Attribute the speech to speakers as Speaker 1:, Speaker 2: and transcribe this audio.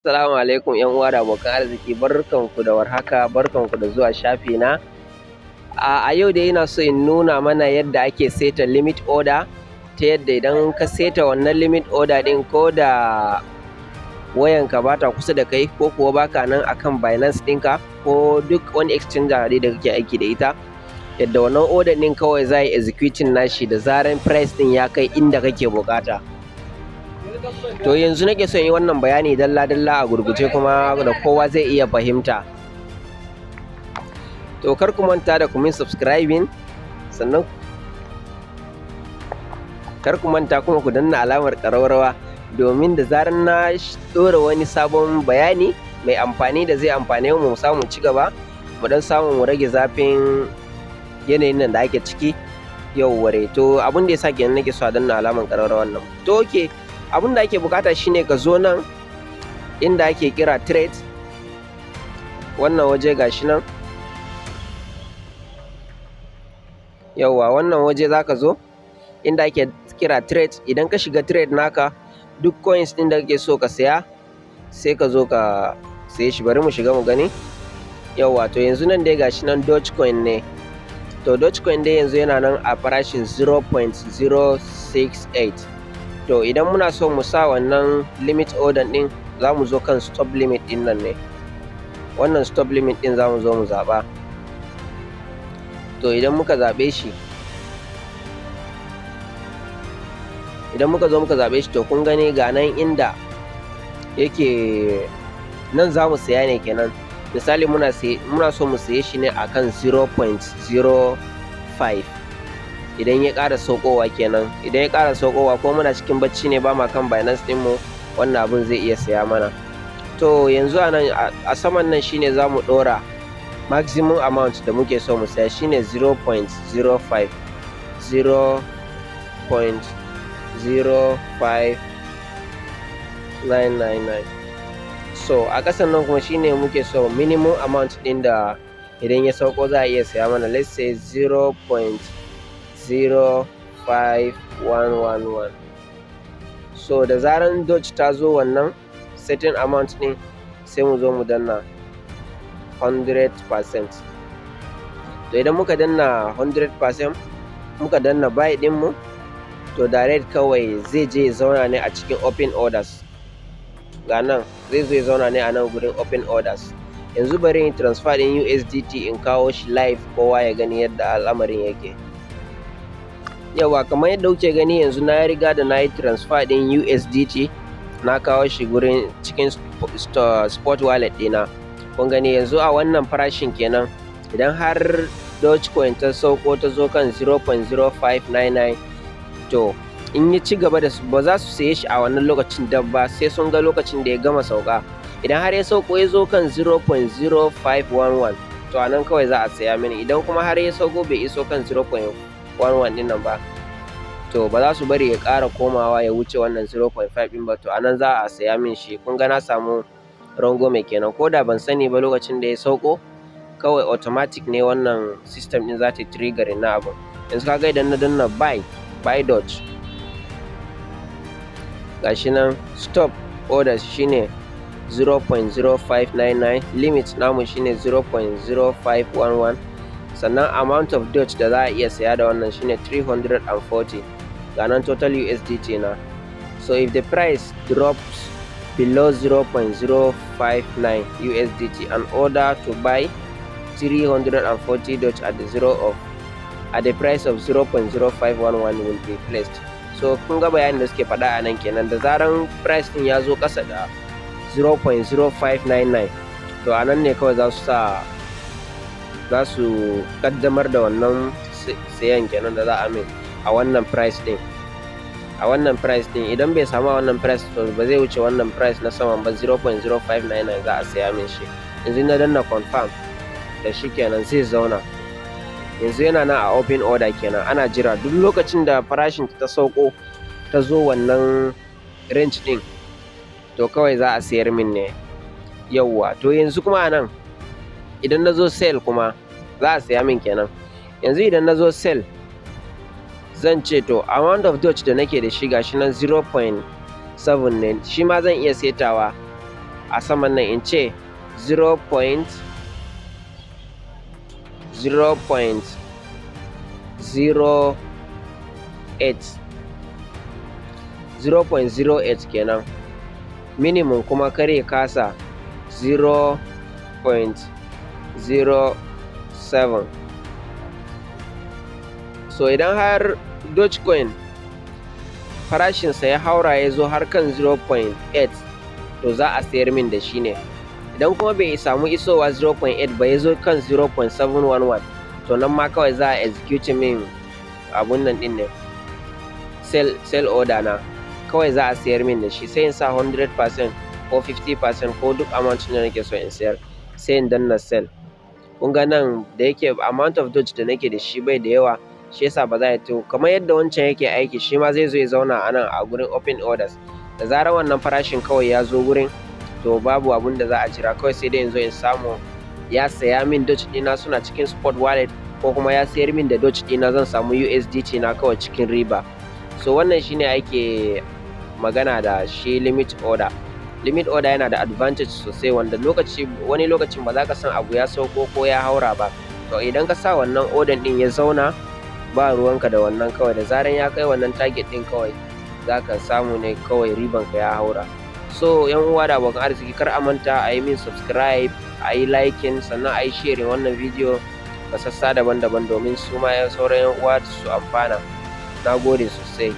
Speaker 1: Assalamu alaikum 'yan uwa da abokan arziki, barkanku da warhaka, barkanku da zuwa shafi na. A yau dai ina so in nuna mana yadda ake saita limit order, ta yadda idan ka saita wannan limit order ɗin, ko da wayanka ba ta kusa da kai ko kuwa baka nan akan Binance ɗinka ko duk wani exchanger dai da kake aiki da ita, yadda wannan order ɗin kawai za a yi executing nashi da zaran price ɗin ya kai inda kake buƙata. To, yanzu nake son yi wannan bayani dalla-dalla a gurguje kuma da kowa zai iya fahimta. To, kar ku manta da ku min subscribing, sannan kar ku manta kuma ku danna alamar ƙararrawa, domin da zarar na ɗora wani sabon bayani mai amfani da zai amfane mu, mu samu ci gaba, mu dan samu mu rage zafin yanayin nan da ake ciki. Yauwa, to abin da yasa kenan nake so a danna alamar ƙararrawar nan. To, okay, abin da ake bukata shine ka zo nan inda ake kira trade, wannan waje gashi nan. Yauwa, wannan waje zaka zo inda ake kira trade. Idan ka shiga trade naka, duk coins ɗin da kake so ka saya, sai ka zo ka saye shi. Bari mu shiga mu gani. Yauwa, to yanzu nan dai gashi nan Dogecoin ne. To, Dogecoin dai yanzu yana nan a farashin 0.068. To, idan muna so mu sa wannan limit order ɗin, za mu zo kan stop limit ɗin nan ne. Wannan stop limit ɗin za mu zo mu zaɓa. To, idan muka zaɓe shi, idan muka zo muka zaɓe shi, to kun gani ga nan inda yake nan, za mu saya ne kenan. Misali, muna so mu saye shi ne akan 0.05. Idan ya ƙara saukowa kenan, idan ya ƙara saukowa, ko muna cikin bacci ne ba ma kan Binance ɗinmu, wannan abun zai iya saya mana. To, yanzu a nan a saman nan shine za mu ɗora maximum amount da muke so mu saya, shine 0.05, 0.05999. So a ƙasan nan kuma shine muke so minimum amount ɗin da idan ya sauko za a iya saya mana, let's say 0.05111. So da zaran Doge ta zo wannan setting amount ɗin, sai mu zo mu danna 100%. To, idan muka danna 100%, muka danna buy ɗinmu, to direct kawai zai je ya zauna ne a cikin open orders. Ga nan zai zo ya zauna ne a nan gurin open orders. Yanzu bari in transfer ɗin USDT in kawo shi live, kowa ya gani yadda al'amarin yake. Yauwa, kamar yadda kuke gani, yanzu na riga da na yi transfer ɗin USDT, na kawo shi gurin cikin spot wallet ɗina. Kun gani yanzu a wannan farashin kenan, idan har Dogecoin ta sauko ta zo kan 0.0599, to in ya ci gaba da, ba za su saye shi a wannan lokacin da ba, sai sun ga lokacin da ya gama sauka. Idan har ya sauko ya zo kan 0.0511, to a nan kawai za a saya mini. Idan kuma har ya sauko bai iso kan 0.11 ɗin nan ba, to ba za su bari ya ƙara komawa ya wuce wannan 0.5 ɗin ba, to a nan za a saya min shi. Kun ga na samu rangwame kenan. Ko da ban sani ba lokacin da ya sauko, kawai automatic ne wannan system ɗin za ta yi triggering na abun. Yanzu kaga idan na danna buy Doge, gashi nan stop orders shine 0.0599, limit namu shine 0.0511, sannan amount of Doge da za a iya saya da wannan shine 340. Ga nan total USDT na. So if the price drops below 0.059 USDT, an order to buy 340 Doge at the price of 0.0511 will be placed. So kun ga bayanin da suke faɗa a nan kenan. Da zaran price ɗin ya zo ƙasa da 0.0599, to a nan ne kawai za su sa, za su ƙaddamar da wannan sayan kenan da za a min a wannan price ɗin. A wannan price ɗin, idan bai samu a wannan price, to ba zai wuce wannan price na saman ba, 0.0599 za a saya min shi. Yanzu na danna confirm da shi kenan, zai zauna. Yanzu yana nan a open order kenan, ana jira. Duk lokacin da farashin ta sauko ta zo wannan range ɗin, to kawai za a sayar min ne. Yauwa, to yanzu kuma a nan idan na zo sell kuma, za a saya min kenan. Yanzu idan na zo sell, zan ce to amount of Doge da nake da shi, gashi nan 0.7 ne. Shi ma zan iya setawa. A saman nan in ce 0.0.08, 0.08 kenan. Minimum kuma kar ya kasa 0.07. So idan har Dogecoin farashinsa ya haura, ya zo har kan 0.8, to za a sayar min da shi ne. Idan kuma bai samu isowa 0.8 ba, ya zo kan 0.711, to nan ma kawai za a execute min abun nan din ne, sell order na. Kawai za a sayar min da shi, sai in sa 100% ko 50% ko duk amount da nake so in sayar, sai in danna sell. Kun ga nan da yake amount of Doge da nake da shi bai da yawa, shi yasa ba za a to. Kamar yadda wancan yake aiki, shi ma zai zo ya zauna a nan a gurin open orders. Da zarar wannan farashin kawai ya zo gurin, to babu abun da za a jira, kawai sai dai in zo in samu ya saya min Doge ɗina suna cikin spot wallet, ko kuma ya sayar min da Doge ɗina, zan samu USDT na kawai cikin riba. So wannan shine ake magana da shi limit order. Limit order yana da advantage sosai, wanda lokaci wani lokacin ba za ka san abu ya sauko ko ya haura ba. To idan ka sa wannan order ɗin ya zauna, ba ruwanka da wannan. Kawai da zaran ya kai wannan target ɗin, kawai za ka samu ne kawai ribanka ya haura. So yan uwa da abokan arziki, kar a manta a yi min subscribe, a yi liking, sannan a yi sharing wannan video ga sassa daban-daban domin su ma sauran yan uwa su amfana. Na gode sosai.